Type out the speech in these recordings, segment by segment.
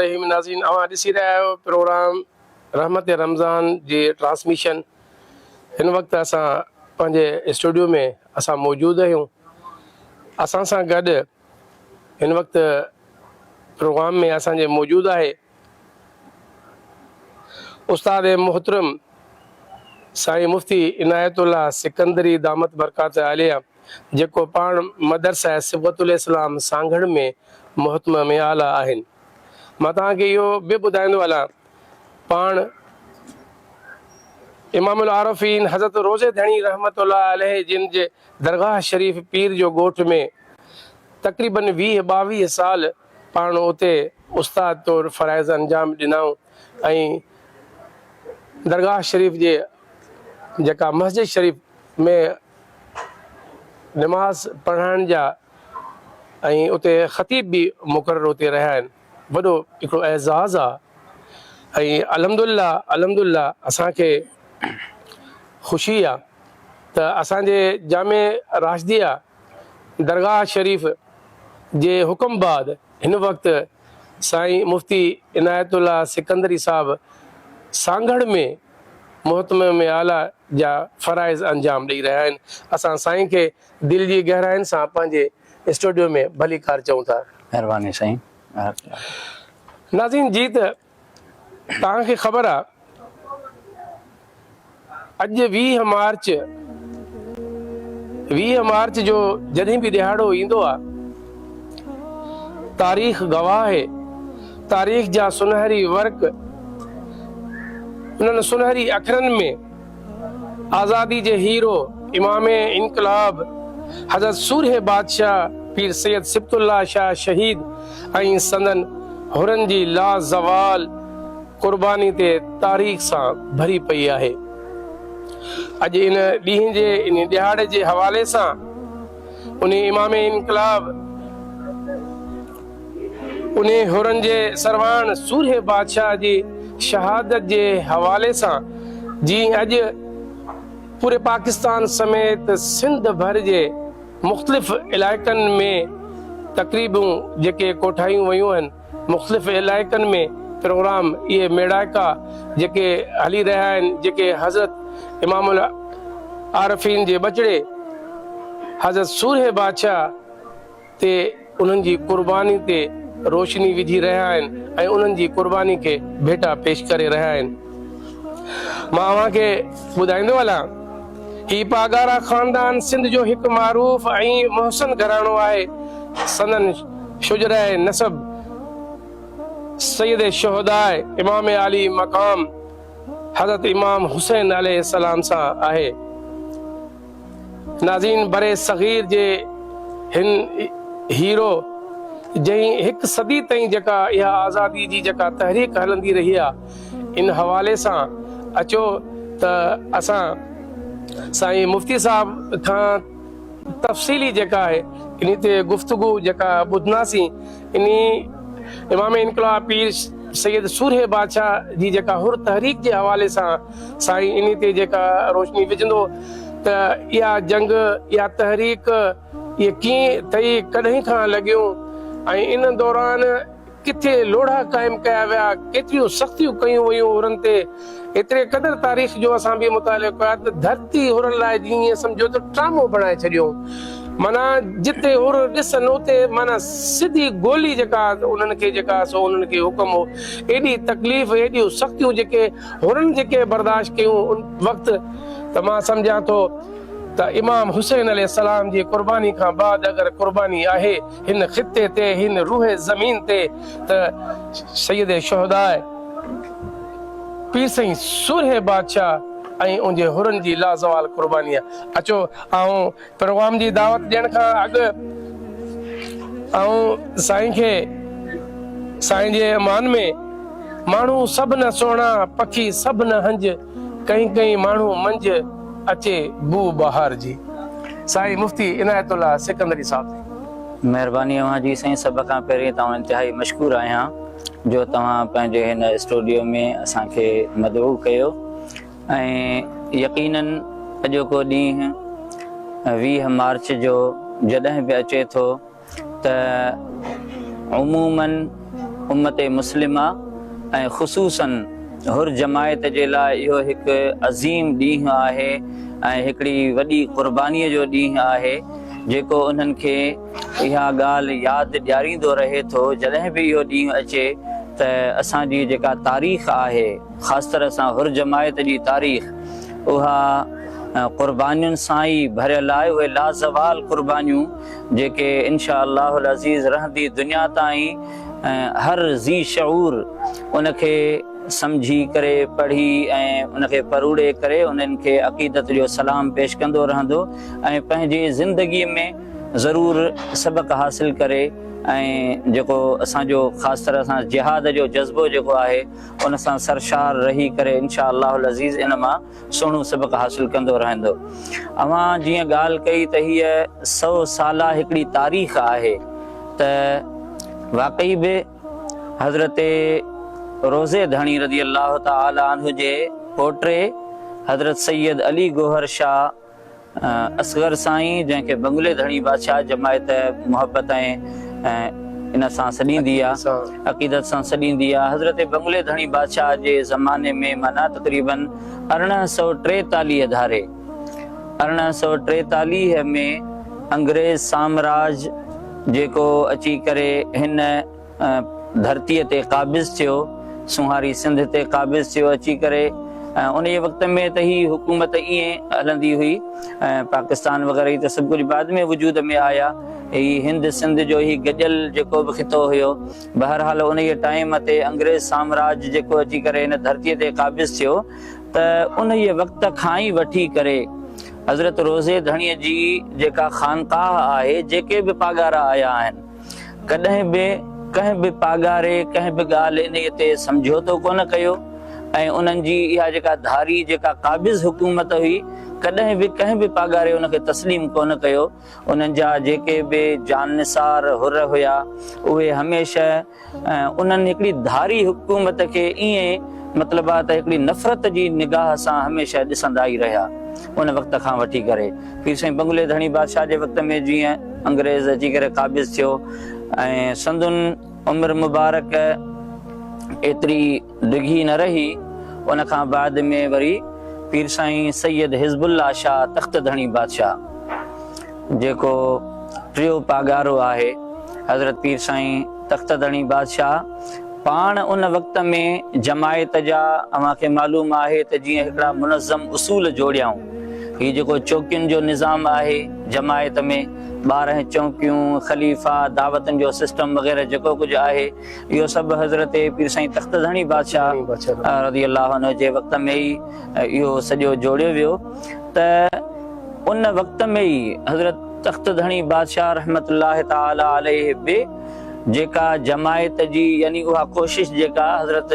الرحيم ناظرين اوهان ڏسي رهيا آهيو پروگرام رحمت رمضان جي ٽرانسميشن هن وقت اسان پنهنجي اسٽوڊيو ۾ اسان موجود آهيون اسان سان گڏ هن وقت پروگرام ۾ اسان جي موجود آهي استاد محترم سائين مفتي عنايت الله سڪندري دامت برڪات عاليه جيڪو پاڻ مدرسه صبغت الاسلام سانگهڙ ۾ مهتمم اعليٰ آهن. مان توهان کي اهو به ٻڌائيندو هلان پاڻ امام العارفين حضرت روضي ڌڻي رحمة الله عليه جن جي درگاهه شريف پير جو ڳوٺ ۾ تقريباً ويهه ٻاويهه سال پاڻ اتي استاد طور فرائض انجام ڏنائون ۽ درگاهه شريف جي جيڪا مسجد شريف ۾ نماز پڙهائڻ جا ۽ اتي خطيب به مقرر اتي رهيا آهن وڏو هڪڙو اعزاز آ ۽ الحمدلله الحمدلله اسان کي خوشي آ ته اسان جي جامع راشديه درگاهه شريف جي حڪم بعد هن وقت سائين مفتي عنايت الله سڪندري صاحب سانگهڙ ۾ مهتمم اعليٰ جا فرائض انجام ڏئي رهيا آهن. اسان سائين کي دل جي گهراين سان پنهنجي اسٽوڊيو ۾ ڀليڪار چئون ٿا. مهرباني سائين. ناظرين جي ته توهان کي خبر آ اڄ 20 مارچ 20 مارچ جو جڏهن به ڏهاڙو ايندو آ تاريخ گواهه آهي تاريخ جا سنهري ورق انهن سنهري اکرن ۾ آزادي جي هيرو امام انقلاب حضرت سورهيه بادشاهه پير سيد سبط الله شاهه شهيد ۽ سندن حرن جي لازوال قرباني تي تاريخ سان ڀري پئي آهي. اڄ ان ڏينهن جي ان ڏهاڙي جي حوالي سان انهي امام انقلاب انهي حرن جي سرواڻ سورهيه بادشاهه جي شهادت جي حوالي سان جيئن اڄ پوري پاڪستان سميت سنڌ ڀر جي مختلف علائقن ۾ تقريبون جيڪي ڪوٺايون ويون آهن مختلف علائقن ۾ پروگرام اهي ميڙاڪا جيڪي هلي رهيا آهن جيڪي حضرت امام العارفين جي ٻچڙي حضرت سورهيه بادشاهه تي انهن جي قرباني تي روشني وجهي رهيا آهن ۽ انهن جي قرباني کي ڀيٽا پيش ڪري رهيا آهن. مان اوهان کي ٻڌائيندو هلان هي پاڳارا خاندان سنڌ جو هڪ معروف ۽ محسن گهراڻو آهي. سندن شجره نسب سيد الشهداء امام عالي مقام حضرت امام حسين عليه السلام سان آهي. ناظرين برصغير جي هن هيرو جنهن هڪ صدي تائين جيڪا اها آزادي جي جيڪا تحريڪ هلندي رهي آ ان حوالي سان اچو ته اسان سائين مفتي صاحب کان تفصيلي جيڪا آهي انهي تي گفتگو جيڪا ٻڌنداسين انهي امام انقلاب پير سيد سورهيه بادشاهه جي جيڪا حر تحريڪ جي حوالي سان سائين انهي تي جيڪا روشني وجهندو ته اها جنگ اها تحريڪ اهي ڪيئن ٿئي ڪڏهن کان لڳيون ۽ ان دوران ڪٿي لوڙها قائم ڪيا ويا ڪيتريون سختيون ڪيون ويون حرن تي ايتري قدر تاريخ جو اسان به مطالعو ڪيو آهي ته ڌرتي حرن لاء جيئن ائين سمجهو ته ٽرامو بڻائي ڇڏيو معنيٰ جتي حر ڏسن اتي معنيٰ سڌي گولي جيڪا انهن کي جيڪا سو انهن کي حڪم هو ايڏي تڪليف ايڏيون سختيون جيڪي حرن جيڪي برداشت ڪيون ان وقت ته مان سمجهان ٿو ته امام حسين عليه السلام جي قرباني کان بعد اگر قرباني آهي هن خطي تي هن روح زمين تي ته سيد شهداء پير سائين سورهيه بادشاهه ۽ ان جي حرن جي لازوال قرباني آهي. اچو آئون پروگرام جي دعوت ڏيڻ کان اڳ آئون سائين کي سائين جي امان ۾ ماڻهو سڀ نه سهڻا پکي سڀ نه هنج ڪئين ڪئين ماڻهو منجهه اچي بوء بهار جي سائين مفتي عنايت الله سڪندري صاحب سائين. مهرباني اوهان جي سائين سڀ کان پهرين ته آئون انتهائي مشڪور آهيان جو توهان پنهنجي هن اسٽوڊيو ۾ اسان کي مدعو ڪيو ۽ يقينن اڄوڪو ڏينهن 20 مارچ جو جڏهن به اچي ٿو ته عموماً امت مسلمه ۽ خصوصاً حر جماعت جي لاء اهو هڪ عظيم ڏينهن آهي ۽ هڪڙي وڏي قربانيء جو ڏينهن آهي جيڪو انهن کي اها ڳالهه ياد ڏياريندو رهي ٿو جڏهن به اهو ڏينهن اچي ته اسان جي جيڪا تاريخ آهي خاص طرح سان حر جماعت جي تاريخ اها قربانين سان ئي ڀريل آهي اهي لازوال قربانيون جيڪي انشاء الله العزيز رهندي دنيا تائين هر ذي شعور ان کي سمجهي ڪري پڙهي ۽ ان کي پروڙي ڪري انهن کي عقيدت جو سلام پيش ڪندو رهندو ۽ پنهنجي زندگي ۾ ضرور سبق حاصل ڪري ۽ جيڪو اسان جو خاص طرح سان جهاد جو جذبو جيڪو آهي ان سان سرشار رهي ڪري انشاء الله العزيز ان مان سهڻو سبق حاصل ڪندو رهندو. اوهان جيئن ڳالهه ڪئي ته هيء سئو سالا هڪڙي تاريخ آهي ته واقعي به حضرت روضي ڌڻي رضي الله تعالٰي عنه جي پوٽي حضرت سيد علي گوهر شاهه اصغر سائين جنهن کي بنگلي ڌڻي بادشاهه جماعت محبت ۽ ان سان سڏيندي آ عقيدت سان سڏيندي آ حضرت بنگلي ڌڻي بادشاهه جي زماني ۾ معنيٰ تقريباً 1843 ڌاري 1843 ۾ انگريز سامراج جيڪو اچي ڪري هن ڌرتيء تي قابض ٿيو، سونهاري سنڌ تي قابض ٿيو اچي ڪري انهيء وقت ۾ ته هي حڪومت ائين هلندي هئي پاڪستان وغيره هي ته سڀ ڪجهه بعد ۾ وجود ۾ آيا هي هند سنڌ جو هي گڏيل جيڪو به خطو هيو بهرحال انهيء ٽائيم تي انگريز سامراج جيڪو اچي ڪري هن ڌرتيء تي قابض ٿيو ته انهيء وقت کان ئي وٺي ڪري حضرت روضي ڌڻيء جي جيڪا خانقاهه آهي جيڪي به پاڳارا آيا آهن ڪڏهن به ڪنهن به پاڳاري ڪنهن به ڳالهه انهيء تي سمجهوتو ڪونه ڪيو ۽ انهن جي اها جيڪا ڌاري جيڪا قابض حڪومت هئي ڪڏهن به ڪنهن به پاڳاري ان کي تسليم ڪونه ڪيو. انهن جا جيڪي به جاننثار حر هيا اهي هميشه انهن هڪڙي ڌاري حڪومت کي ائين مطلب آ ته هڪڙي نفرت جي نگاهه سان هميشه ڏسندا ئي رهيا. ان وقت کان وٺي ڪري پير سائين بنگلي ڌڻي بادشاهه جي وقت ۾ جيئن انگريز اچي ڪري قابض ٿيو ۽ سندن عمر مبارڪ ايتري ڊگهي نه رهي ان کان بعد ۾ وري پير سائين سيد حزب الله شاهه تخت ڌڻي بادشاهه جيڪو ٽيو پاڳارو آهي حضرت پير سائين تخت ڌڻي بادشاهه پاڻ ان وقت ۾ جماعت جا اوهان کي معلوم آهي ته جيئن هڪڙا منظم اصول جوڙيائون. هي جيڪو چوڪين جو نظام آهي جماعت ۾ 12 چونڪيون، خليفا، دعوتن جو سسٽم وغيره جيڪو ڪجهه آهي اهو سڀ حضرت پير سائين تخت ڌڻي بادشاهه رضي الله عنه جي وقت ۾ ئي اهو سڄو جوڙيو ويو ته ان وقت ۾ ئي حضرت تخت ڌڻي بادشاهه رحمة الله تعالٰي عليه به جيڪا جماعت جي يعني اها ڪوشش جيڪا حضرت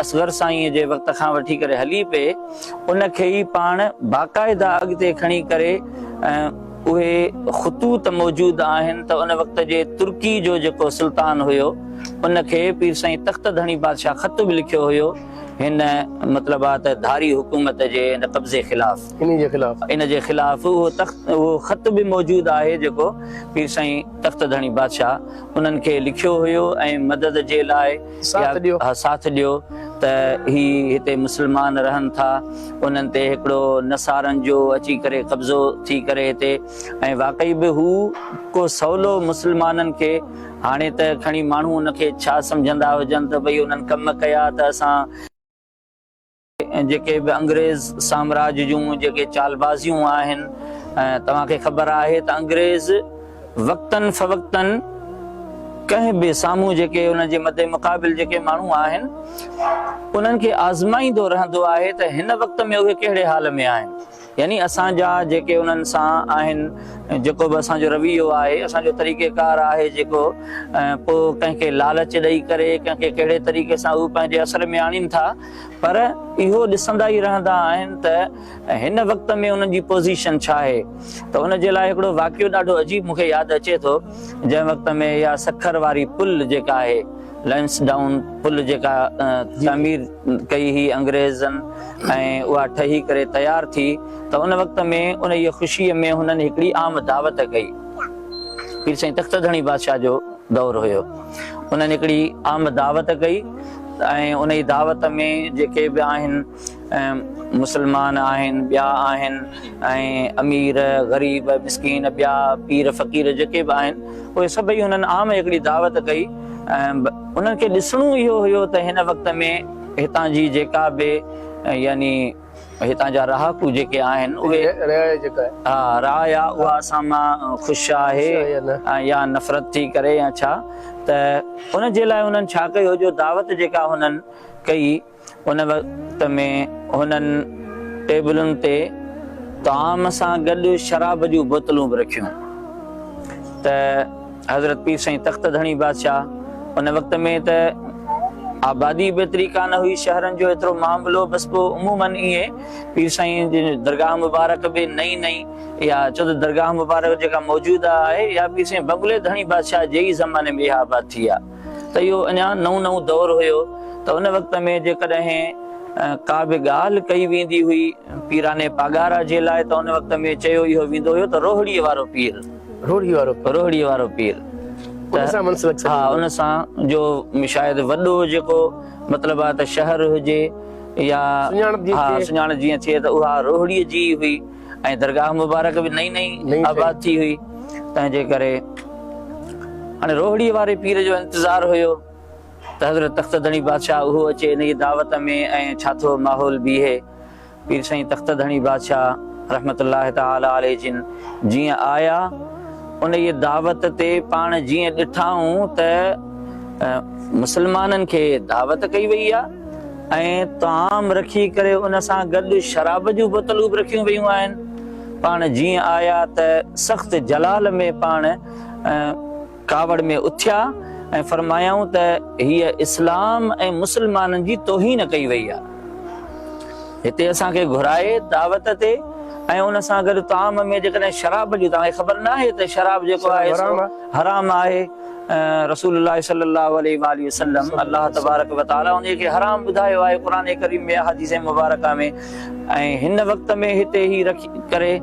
اصغر سائينء جي وقت کان وٺي ڪري هلي پئي ان کي ئي پاڻ باقاعده اڳتي کڻي ڪري اهي خطوط موجود آهن ته ان وقت جي ترڪي جو جيڪو سلطان هيو ان کي پير سائين تخت ڌڻي بادشاهه خط به لکيو هيو هن مطلب آ ته ڌاري حڪومت جي ان قبضي خلاف. انهي جي خلاف. ان جي خلاف اهو تخت اهو خط به موجود آهي جيڪو پير سائين تخت ڌڻي بادشاهه انهن کي لکيو هيو ۽ مدد جي لاء ساٿ ڏيو. ها ساٿ ڏيو ته هي هتي مسلمان رهن ٿا انهن تي هڪڙو نصارن جو اچي ڪري قبضو ٿي ڪري هتي ۽ واقعي به هو ڪو سولو مسلمانن کي هاڻي ته کڻي ماڻهو ان کي ڇا سمجهندا هجن ته ڀئي انهن ڪم ڪيا ته اسان جيڪي به انگريز سامراج جون جيڪي چالبازيون آهن توهان کي خبر آهي ته انگريز وقتن فوقتن ڪنهن به سامهون جيڪي ان جي مد مقابل جيڪي ماڻهو آهن انهن کي آزمائيندو رهندو آهي ته هن وقت ۾ اهي ڪهڙي حال ۾ آهن. يعني اسان جا جيڪي انهن سان آهن جيڪو به اسان جو رويو آهي اسان جو طريقه ڪار آهي جيڪو پوء ڪنهن کي لالچ ڏئي ڪري ڪنهن کي ڪهڙي طريقي سان هو پنهنجي اثر ۾ آڻين ٿا پر اهو ڏسندا ئي رهندا آهن ته هن وقت ۾ انهن جي پوزيشن ڇا آهي ته ان جي لاء هڪڙو واقعو ڏاڍو عجيب مون کي ياد اچي ٿو جنهن وقت ۾ اها سکر واري پل جيڪا آهي لئنس ڊائون پل جيڪا تعمير ڪئي هئي انگريزن ۽ اها ٺهي ڪري تيار ٿي ته ان وقت ۾ انهيء خوشيء ۾ هنن هڪڙي عام دعوت ڪئي. پير سائين تخت ڌڻي بادشاهه جو دور هيو. انهن هڪڙي عام دعوت ڪئي ۽ انهي دعوت ۾ جيڪي به آهن مسلمان آهن ٻيا آهن ۽ امير غريب مسڪين ٻيا پير فقير جيڪي به آهن اهي سڀئي انهن عام هڪڙي دعوت ڪئي ۽ انهن کي ڏسڻو اهو هيو ته هن وقت ۾ هتان جي جيڪا به يعني هتان جا رهاڪو جيڪي آهن اهي رعايا جيڪا آهي ها رعايا اها اسان مان خوش آهي يا نفرت ٿي ڪري يا ڇا ته ان جي لاء انهن ڇا ڪيو جو دعوت جيڪا هنن ڪئي ان وقت ۾ هنن ٽيبلن تي طعام سان گڏ شراب جون بوتلون به رکيون ته حضرت پير سائين تخت ڌڻي بادشاهه ان وقت ۾ ته آبادي به ايتري ڪانه هئي شهرن جو ايترو معاملو بس پوء عموماً ائين پير سائين جي درگاهه مبارڪ به نئين نئين يا چئو ته درگاهه مبارڪ جيڪا موجوده آهي يا پير سائين بنگلي ڌڻي بادشاهه جي ئي زماني ۾ اها آباد ٿي آهي ته اهو اڃا نئون نئون دور هيو ته ان وقت ۾ جيڪڏهن ڪا به ڳالهه ڪئي ويندي هئي پيراني پاڳارا جي لاء ته ان وقت ۾ چيو اهو ويندو هيو ته روهڙيء وارو پير. روهڙي وارو پير. روهڙي وارو پير. ان سان منسلڪ ها ان سان جو شايد وڏو جيڪو مطلب آ ته شهر هجي يا سڃاڻپ جيئن ها سڃاڻپ جيئن ٿئي ته اها روهڙي جي ئي هئي ۽ درگاهه مبارڪ به نئين نئين آباد ٿي هئي تنهن جي ڪري هاڻي روهڙي واري پير جو انتظار هيو ته حضرت تخت ڌڻي بادشاهه اهو اچي انهيء دعوت ۾ ۽ ڇا ٿو ماحول بيهي. پير سائين تخت ڌڻي بادشاهه رحمة الله تعالٰي عليه جن جيئن آيا، انهيء دعوت تي پاڻ جيئن ڏٺائون ته مسلمانن کي دعوت ڪئي وئي آهي ۽ طعام رکي ڪري ان سان گڏ شراب جون بوتلون به رکيون ويون آهن. پاڻ جيئن آيا ته سخت جلال ۾ پاڻ ڪاوڙ ۾ اٿيا ۽ فرمايائون ته هيء اسلام ۽ مسلمانن جي توهين ڪئي وئي آهي. هتي اسان کي گهرائي دعوت تي ۽ ان سان گڏ طعام ۾ جيڪڏهن شراب جي توهان کي خبر ناهي ته شراب جيڪو آهي سو حرام آهي رسول الله صلي الله عليه واٰله وسلم الله تبارڪ وتعالي ان کي حرام ٻڌايو آهي قرآن ڪريم ۾ احاديث مبارڪه ۾ ۽ هن وقت ۾ هتي هي رکي ڪري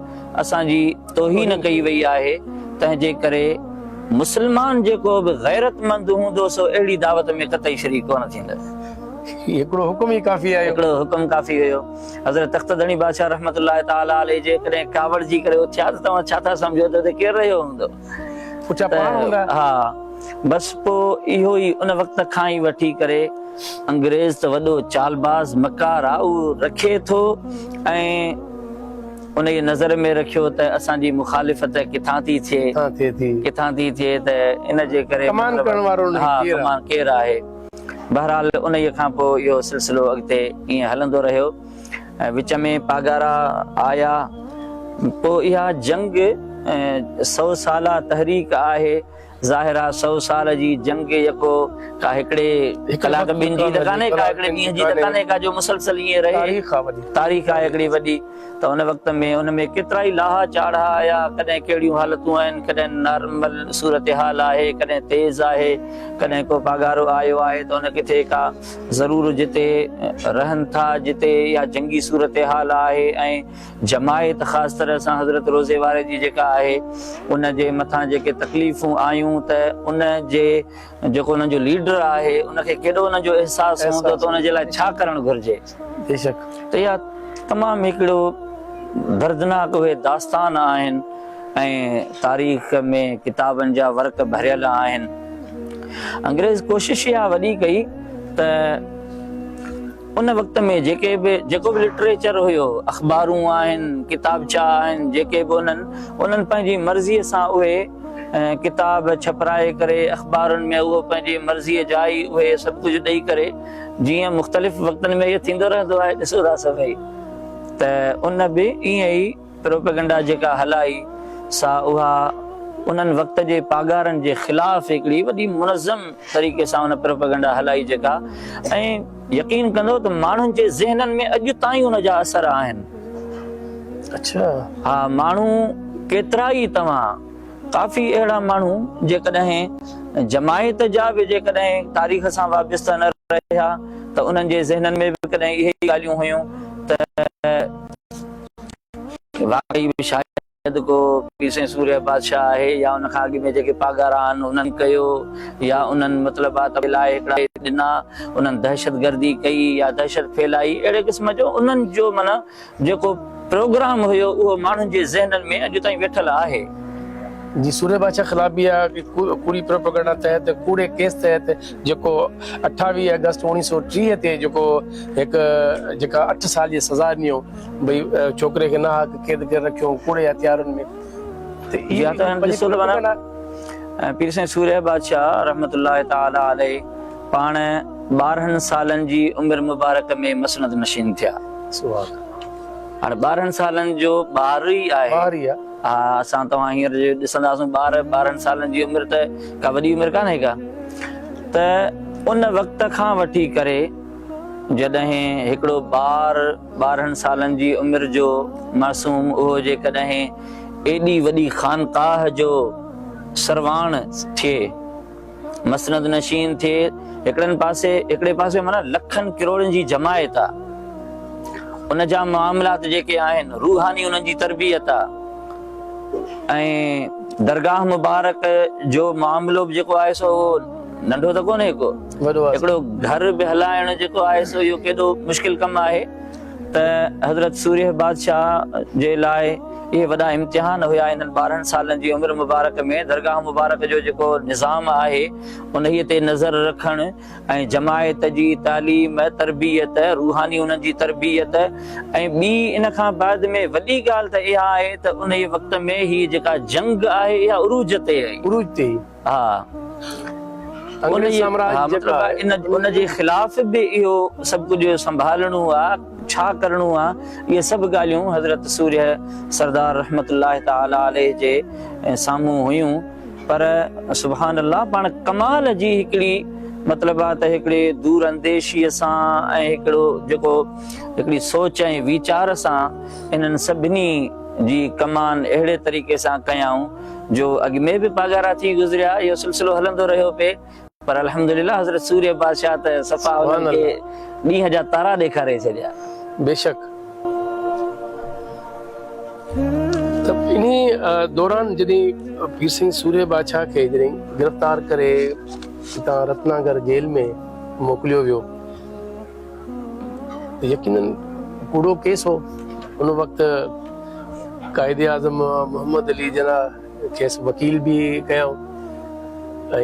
اسان جي توهين ڪئي وئي آهي، تنهن جي ڪري مسلمان جيڪو به غيرتمند هوندو سو اهڙي دعوت ۾ قطعي شريڪ ڪونه ٿيندو. هي هڪڙو حڪم ئي ڪافي آهي. هڪڙو حڪم ڪافي هيو. حضرت تخت ڌڻي بادشاهه رحمة الله تعالٰي عليه جيڪڏهن ڪاوڙجي ڪري اٿيا ته توهان ڇا ٿا سمجهو ته اتي ڪير رهيو هوندو؟ پڇا پاڻ هوندا. ها بس پوء اهو ئي ان وقت کان ئي وٺي ڪري انگريز ته وڏو چالباز مڪار آ اهو رکي ٿو ۽ انهيء نظر ۾ رکيو ته اسان جي مخالفت ڪٿان ٿي ٿئي، ڪٿان ٿي ٿئي ته ان جي ڪري ڪمان ڪرڻ وارو ها ڪمان ڪير آهي. بهرحال انهيء کان پوء اهو سلسلو اڳتي ائين هلندو رهيو ۽ وچ ۾ پاڳارا آيا. پوء اها جنگ سئو سالا تحريڪ آهي. ظاهر آ سئو سال جي جنگ يڪو ڪا هڪڙي ڪلاڪ ٻن جي ته ڪانهي ڪا هڪڙي ڏينهن جي ته ڪانهي ڪا جو مسلسل ائين رهي. تاريخ آ وڏي. تاريخ آ هڪڙي وڏي ته ان وقت ۾ ان ۾ ڪيترائي لاها چاڙها آيا ڪڏهن ڪهڙيون حالتون آهن ڪڏهن نارمل صورتحال آهي ڪڏهن تيز آهي ڪڏهن ڪو پاڳارو آيو آهي ته ان ڪٿي ڪا ضرور جتي رهن ٿا جتي اها جنگي صورتحال آهي ۽ جماعت خاص طرح سان حضرت روضي واري جي جيڪا آهي ان جي مٿان جيڪي تڪليفون آيون ته ان جي جيڪو انهن جو ليڊر آهي ان کي ڪيڏو ان جو احساس هوندو ته ان جي لاء ڇا ڪرڻ گهرجي. بيشڪ. ته اها تمام هڪڙو دردناڪ اهي داستان آهن ۽ تاريخ ۾ ڪتابن جا ورق ڀريل آهن. انگريز ڪوشش اها وڏي ڪئي ته ان وقت ۾ جيڪي به جيڪو به لٽريچر هيو، اخبارون آهن، ڪتابچا آهن، جيڪي به انهن انهن پنهنجي مرضيء سان اهي ڪتاب ڇپرائي ڪري اخبارن ۾ اهو پنهنجي مرضيء جا ئي اهي سڀ ڪجهه ڏئي ڪري جيئن مختلف وقتن ۾ اهو ٿيندو رهندو آهي ڏسو ٿا سڀئي ته ان به ائين ئي پروپيگنڊا جيڪا هلائي سا اها انهن وقت جي پاڳارن جي خلاف هڪڙي وڏي منظم طريقي سان ان پروپيگنڊا هلائي جيڪا ۽ يقين ڪندو ته ماڻهن جي ذهنن ۾ اڄ تائين ان جا اثر آهن. اڇا. ها ماڻهو ڪيترا ئي توهان ڪافي اهڙا ماڻهو جيڪڏهن جماعت جا به جيڪڏهن تاريخ سان وابسته نه رهيا ته انهن جي ذهنن ۾ به ڪڏهن اهي ئي ڳالهيون هيون ته واقعي به شايد شايد ڪو پير سائين سورهيه بادشاهه آهي يا ان کان اڳ ۾ جيڪي پاڳارا آهن انهن ڪيو يا انهن مطلب آ ته لاء هڪڙا ڏنا انهن دهشتگردي ڪئي يا دهشت ڦهلائي اهڙي قسم جو انهن جو معنيٰ جيڪو پروگرام هيو اهو ماڻهن جي ذهنن ۾ اڄ تائين ويٺل آهي. جي سورهيه بادشاهه خلاف به اها ڪوڙي پروپيگنڊا تحت ڪوڙي ڪيس تحت جيڪو 28 آگسٽ 1930 تي جيڪو هڪ جيڪا اٺ سال جي سزا ڏنيو ڀئي ڇوڪري کي ناحق قيد ڪري رکيو ڪوڙي هٿيارن ۾ ته اهي ته ڏسو ته معنيٰ پير سائين سورهيه بادشاهه رحمة الله تعالٰي عليه پاڻ 12 سالن جي عمر مبارڪ ۾ مسند نشين ٿيا. سبحان هاڻي 12 سالن جو ٻار ئي آهي. ٻار ئي آهي. ها اسان توهان هينئر جي ڏسنداسون ٻار 12 سالن جي عمر ته ڪا وڏي عمر ڪانهي ڪا ته ان وقت کان وٺي ڪري جڏهن هڪڙو ٻار 12 سالن جي عمر جو معصوم اهو جيڪڏهن ايڏي وڏي خانقاهه جو سرواڻ ٿئي، مسند نشين ٿئي، هڪڙن پاسي هڪڙي پاسي معنيٰ لکن ڪروڙن جي جماعت آ، ان جا معاملات جيڪي آهن، روحاني انهن جي تربيت آ ۽ درگاهه مبارڪ جو معاملو به جيڪو آهي سو اهو ننڍو ته ڪونهي ڪو. هڪڙو گهر به هلائڻ جيڪو آهي سو اهو ڪيڏو مشڪل ڪم آهي ته حضرت سورهيه بادشاهه جي لاء اهي وڏا امتحان هيا انهن 12 سالن جي عمر مبارڪ ۾ درگاهه مبارڪ جو جيڪو نظام آهي انهيء تي نظر رکڻ ۽ جماعت جي تعليم تربيت روحاني انهن جي تربيت ۽ ٻي ان کان بعد ۾ وڏي ڳالهه ته اها آهي ته انهيء وقت ۾ هي جيڪا جنگ آهي اها عروج تي هئي. عروج تي هئي. ها انگريز سامراج ها مطلب ان ان جي خلاف به اهو سڀ ڪجهه سنڀالڻو آ ڇا ڪرڻو آ اهي سڀ ڳالهيون حضرت سورهيه سردار رحمت الله تعالي عليه جي سامهون هيون پر سبحان الله پاڻ ڪمال جي هڪڙي مطلب آ ته هڪڙي دور انديشي سان ۽ هڪڙو جيڪو هڪڙي سوچ ۽ ويچار سان انهن سڀني جي ڪمان اهڙي طريقي سان ڪيائون جو اڳ ۾ به پاڳارا ٿي گذريا، اهو سلسلو هلندو رهيو پئي، پر الحمدلله حضرت سورهيه بادشاهه ته صفا انهن کي ڏينهن جا تارا ڏيکاري ڇڏيا. بيشڪ ته انهي دوران جڏهن پير سائين سورهيه بادشاهه کي جڏهن گرفتار ڪري هتان رتناگر جيل ۾ موڪليو ويو ته يقينن ڪوڙو ڪيس هو. ان وقت قائد اعظم محمد علي جناح کيس وڪيل به ڪيائون ۽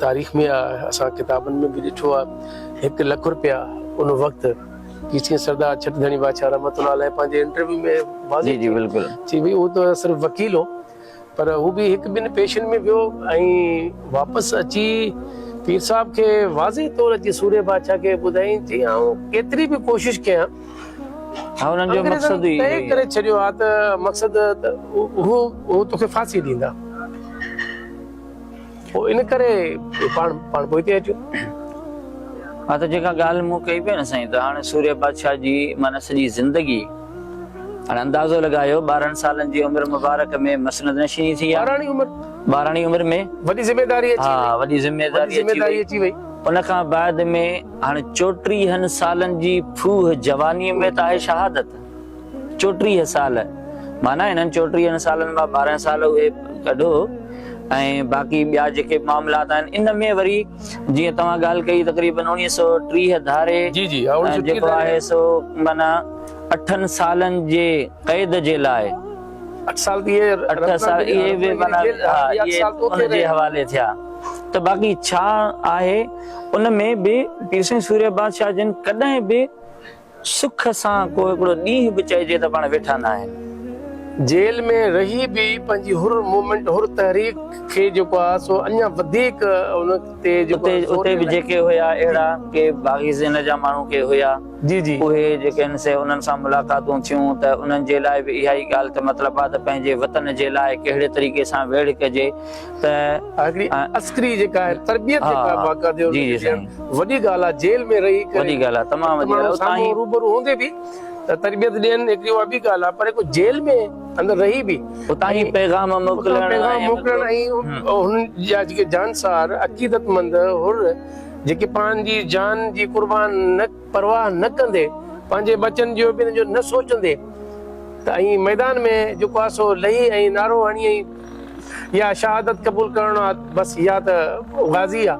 تاريخ ۾ اسان ڪتابن ۾ به ڏٺو آهي 1 لک روپيا ان وقت ڪيسين سردار ڇٽ ڌڻي بادشاهه رحمت الله عليه پنهنجي انٽرويو ۾ واضح جي جي بلڪل چي ڀئي هو ته صرف وڪيل هو پر هو به هڪ ٻن پيشن ۾ ويو ۽ واپس اچي پير صاحب کي واضح طور اچي سورهيه بادشاهه کي ٻڌائين چي آئون ڪيتري به ڪوشش ڪيان ها انهن جو مقصد ئي طئي ڪري ڇڏيو آ ته مقصد ته هو هو توکي ڦاسي ڏيندا پوء ان ڪري پاڻ پاڻ پوئتي هٽيو. ها ته جيڪا ڳالهه مون ڪئي پئي نه سائين ته هاڻي سورهيه بادشاهه جي معنيٰ سڄي زندگي هاڻي اندازو لڳايو 12 سالن جي عمر مبارڪ ۾ مسند نشيني ٿي آ. ٻاراڻي عمر. ٻاراڻي عمر ۾. وڏي ذميداري اچي وئي. ها وڏي ذميداري اچي وئي. ان کان بعد ۾ هاڻي 34 سالن جي ڦوهه جوانيء ۾ ته آهي شهادت. 34 سال معنيٰ انهن 34 سالن مان 12 سال اهي ڪڍو ۽ باقي ٻيا جيڪي معاملات آهن ان ۾ وري جيئن توهان ڳالهه ڪئي تقريبن 1930 ڌاري جي جي جيڪو آهي سو معنيٰ اٺن سالن جي قيد جي لاء 8 سال اهي 8 سال اهي به معنيٰ ها اهي ان جي حوالي ٿيا ته باقي ڇا آهي ان ۾ به پير سائين سورهيه بادشاهه جن ڪڏهن به سک سان ڪو هڪڙو ڏينهن به چئجي ته پاڻ ويٺا ناهن. جيل ۾ رهي به پنهنجي حر موومينٽ، حر تحريڪ کي جيڪو آهي سو اڃا وڌيڪ ان تي جيڪو آهي زور اتي به جيڪي هيا اهڙا ڪي باغي ذهن جا ماڻهو ڪي هيا جي جي اهي جيڪي آهن سي انهن سان ملاقاتون ٿيون ته انهن جي لاء به اها ئي ڳالهه ته مطلب آهي ته پنهنجي وطن جي لاء ڪهڙي طريقي سان ويڙهه ڪجي ته هڪڙي عسڪري جيڪا آهي تربيت جيڪا باقاعدي ان کي ڏيڻ وڏي ڳالهه آهي جيل ۾ رهي ڪري وڏي ڳالهه آهي تمام وڏي ڳالهه سامهون روبرو هوندي به ته تربيت ڏين هڪڙي اها ٻي ڳالهه آهي پر هڪ جيل ۾ اندر رهي به اتان ئي پيغام موڪلڻ پيغام موڪلڻ ۽ هنن جا جيڪي جانثار عقيدتمند حر جيڪي پنهنجي جان جي قربان نه پرواهه نه ڪندي پنهنجي ٻچن جو به جو نه سوچندي ته ۽ ميدان ۾ جيڪو آ سو لهي ۽ نعرو هڻي ۽ يا شهادت قبول ڪرڻ آ بس يا ته غازي آ.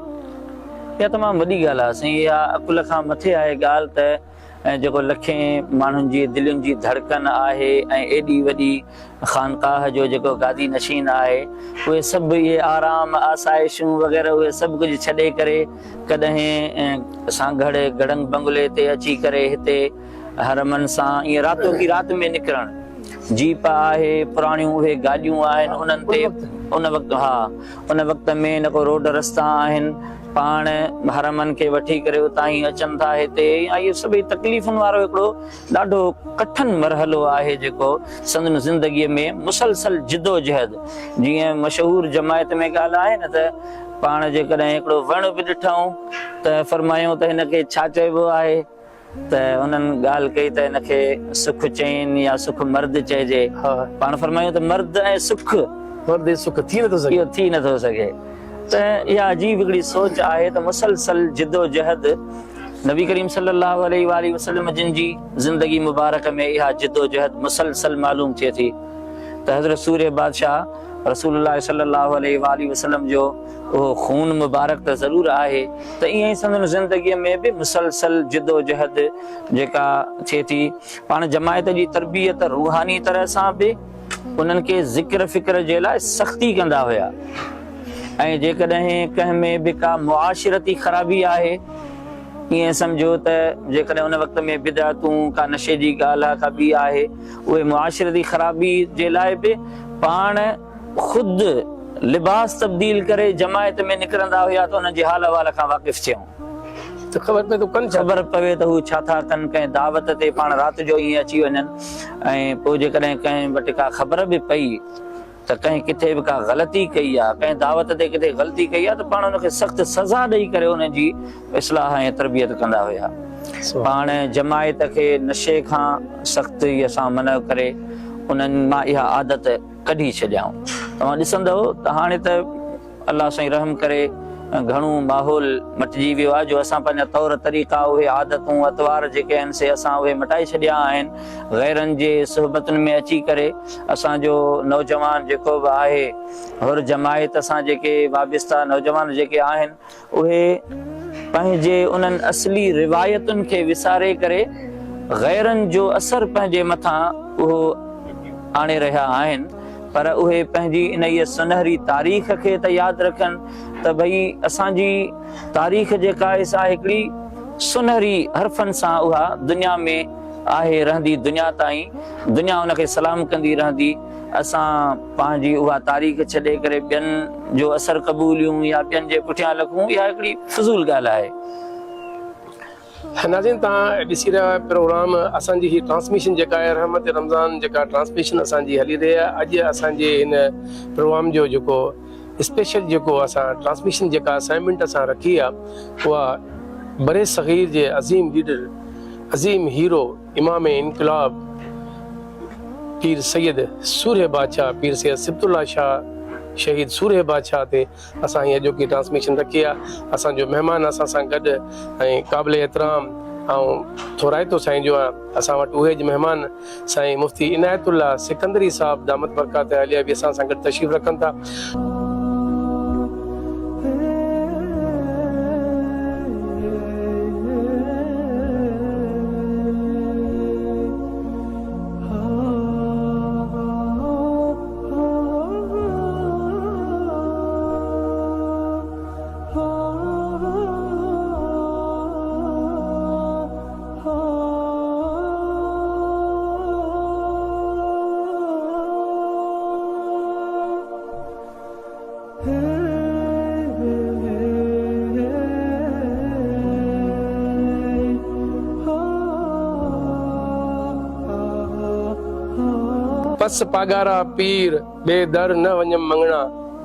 اها تمام وڏي ڳالهه آ سائين اها عقل کان مٿي آهي ڳالهه ته ۽ جيڪو لکين ماڻهن جي دلين جي ڌڙڪن آهي ۽ ايڏي وڏي خانقاهه جو جيڪو گادي نشين آهي اهي سڀ اهي آرام آسائشون وغيره اهي سڀ ڪجهه ڇڏي ڪري ڪڏهن سانگهڙ گڙنگ بنگلي تي اچي ڪري هتي حرمن سان ائين راتوڪي رات ۾ نڪرڻ جيپ آهي پراڻيون اهي گاڏيون آهن انهن تي ان وقت ها ان وقت ۾ نه ڪو روڊ رستا آهن پاڻ حرمن کي وٺي ڪري اتان ئي اچن ٿا هتي ۽ اهو سڀئي تڪليفن وارو هڪڙو ڏاڍو ڪٺن مرحلو آهي جيڪو سندن زندگيء ۾ مسلسل جدوجهد جيئن مشهور جماعت ۾ ڳالهه آهي نه ته پاڻ جيڪڏهن هڪڙو وڻ به ڏٺائون ته فرمايائون ته هن کي ڇا چئبو آهي؟ ته انهن ڳالهه ڪئي ته هن کي سک چئين يا سک مرد چئجي. پاڻ فرمايو ته مرد ۽ سک. مرد ۽ سک ٿي نٿو سگهي. اهو ٿي نٿو سگهي. ته اها عجيب هڪڙي سوچ آهي ته مسلسل جدوجهد نبي ڪريم صلي الله عليه واٰله وسلم جن جي زندگي مبارڪ ۾ اها جدوجهد مسلسل معلوم ٿئي ٿي ته حضرت سورهيه بادشاهه رسول الله صلي الله عليه واٰله وسلم جو اهو خون مبارڪ ته ضرور آهي ته ائين ئي سندن زندگيء ۾ به مسلسل جدوجهد جيڪا ٿئي ٿي. پاڻ جماعت جي تربيت روحاني طرح سان به انهن کي ذڪر فڪر جي لاء سختي ڪندا هيا ۽ جيڪڏهن ڪنهن ۾ به ڪا معاشرتي خرابي آهي ائين سمجهو ته جيڪڏهن ان وقت ۾ بدعتون ڪا نشي جي ڳالهه آهي ڪا ٻي آهي اهي معاشرتي خرابي جي لاء به پاڻ خود لباس تبديل ڪري جماعت ۾ نڪرندا هيا ته انهن جي حال احوال کان واقف ٿيون. ته خبر پئي ته ڪن ڇا. خبر پوي ته هو ڇا ٿا ڪن، ڪنهن دعوت تي پاڻ رات جو ائين اچي وڃن ۽ پوء جيڪڏهن ڪنهن وٽ ڪا خبر به پئي ته ڪنهن ڪٿي به ڪا غلطي ڪئي آ، ڪنهن دعوت تي ڪٿي غلطي ڪئي آ ته پاڻ ان کي سخت سزا ڏئي ڪري ان جي اصلاح ۽ تربيت ڪندا هيا. پاڻ جماعت کي نشي کان سختيء سان منع ڪري انهن مان اها عادت ڪڍي ڇڏيائون. توهان ڏسندؤ ته هاڻي ته الله سائين رحم ڪري گهڻو ماحول مٽجي ويو آهي جو اسان پنهنجا طور طريقا اهي عادتون اطوار جيڪي آهن سي اسان اهي مٽائي ڇڏيا آهن. غيرن جي صحبتن ۾ اچي ڪري اسان جو نوجوان جيڪو به آهي حر جماعت سان جيڪي وابسته نوجوان جيڪي آهن اهي پنهنجي انهن اصلي روايتن کي وساري ڪري غيرن جو اثر پنهنجي مٿان اهو آڻي رهيا آهن پر اهي پنهنجي انهيء سنهري تاريخ کي ته ياد رکن ته ڀئي اسان جي تاريخ جيڪا آهي سا هڪڙي سنهري حرفن سان اها دنيا ۾ آهي رهندي دنيا تائين دنيا ان کي سلام ڪندي رهندي. اسان پنهنجي اها تاريخ ڇڏي ڪري ٻين جو اثر قبوليون يا ٻين جي پٺيان لڳون اها هڪڙي فضول ڳالهه آهي. ناظرين توهان ڏسي رهيا آهيو پروگرام اسان جي هي ٽرانسميشن جيڪا آهي رحمت رمضان جيڪا ٽرانسميشن اسان جي هلي رهي آهي اڄ اسان جي هن پروگرام جو جيڪو اسپيشل جيڪو اسان ٽرانسميشن جيڪا اسائنمينٽ اسان رکي آهي اها برصغير جي عظيم ليڊر عظيم هيرو امام انقلاب پير سيد سورهيه بادشاهه پير سيد سبط الله شاهه شهيد سورهيه بادشاهه تي اسان هي اڄوڪي ٽرانسميشن رکي آ اسان جو مهمان اسان سان گڏ ۽ قابل احترام آئون ٿورائتو سائين جو آهيان اسان وٽ اهي اڄ مهمان سائين مفتي عنايت الله سڪندري صاحب دامت برڪات عاليه به اسان سان گڏ تشريف رکن ٿا. پس پاڳارا پير، ٻئي در نه وڃم مڱڻا،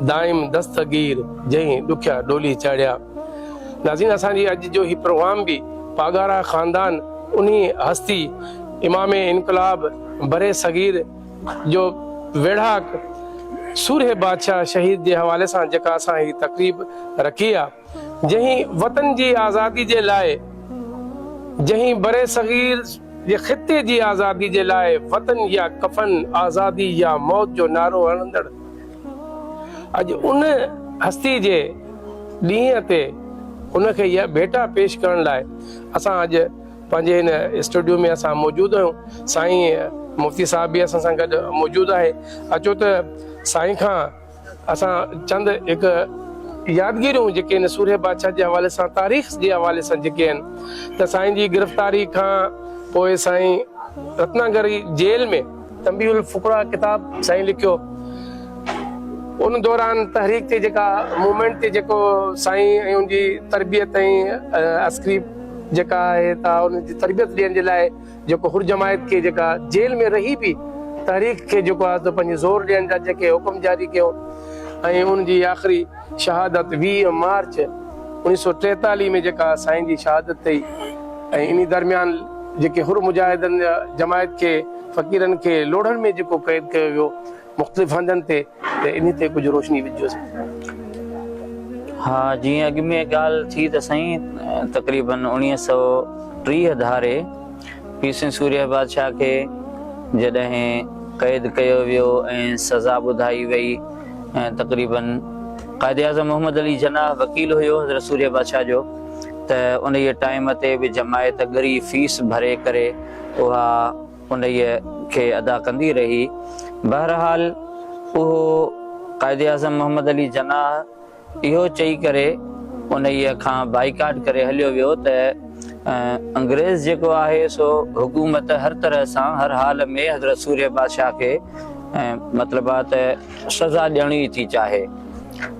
دائم دستگير، جنهن ڏکيا ڏولي چاڙهيا. ناظرين اسان جي اڄ جو هي پروگرام به پاڳارا خاندان انهي هستي امام انقلاب برصغير جو ويڙهاڪ سورهيه بادشاهه شهيد جي حوالي سان جيڪا اسان هي تقريب رکي آ جنهن وطن جي آزادي جي لاء جنهن برصغير جي خطي جي آزادي جي لاء وطن يا ڪفن، آزادي يا موت جو نعرو هڻندڙ اڄ ان هستي جي ڏينهن تي ان کي ڀيٽا پيش ڪرڻ لاء اسان اڄ پنهنجي هن اسٽوڊيو ۾ اسان موجود آهيون. سائين مفتي صاحب به اسان سان گڏ موجود آهي. اچو ته سائين کان اسان چند هڪ يادگيريون جيڪي هن سورهيه بادشاهه جي حوالي سان تاريخ جي حوالي سان جيڪي آهن ته سائين جي گرفتاري کان پوء سائين رتناگري جيل ۾ تنبيه الفقراء ڪتاب سائين لکيو ان دوران تحريڪ تي جيڪا موومينٽ تي جيڪو سائين ۽ ان جي تربيت ۽ عسڪري جيڪا آهي ته ان جي تربيت ڏيڻ جي لاء جيڪو حر جماعت کي جيڪا جيل ۾ رهي به تحريڪ کي جيڪو آهي ته پنهنجي زور ڏيڻ جا جيڪي حڪم جاري ڪيو ۽ ان جي آخري شهادت 20 مارچ 1943 ۾ جيڪا سائين جي شهادت ٿي ۽ انهي درميان جيڪي حر مجاهدن جماعت کي فقيرن کي لوڙهن ۾ جيڪو قيد ڪيو ويو مختلف هنڌن تي ته انهي تي ڪجهه روشني وجهجو سائين. ها جيئن اڳ ۾ ڳالهه ٿي ته سائين تقريبن 1930 ڌاري پير سائين سورهيه بادشاهه کي جڏهن قيد ڪيو ويو ۽ سزا ٻڌائي وئي ۽ تقريبن قائد اعظم محمد علي جناح وڪيل هيو حضرت سورهيه بادشاهه جو ته انهيء ٽائيم تي به جماعت ڳري فيس ڀري ڪري اها انهيء کي ادا ڪندي رهي. بهرحال اهو قائداعظم محمد علي جناح اهو چئي ڪري انهيء کان بائيڪاٽ ڪري هليو ويو ته انگريز جيڪو آهي سو حڪومت هر طرح سان هر حال ۾ حضرت سورهيه بادشاهه کي مطلب آ ته سزا ڏيڻ ئي ٿي چاهي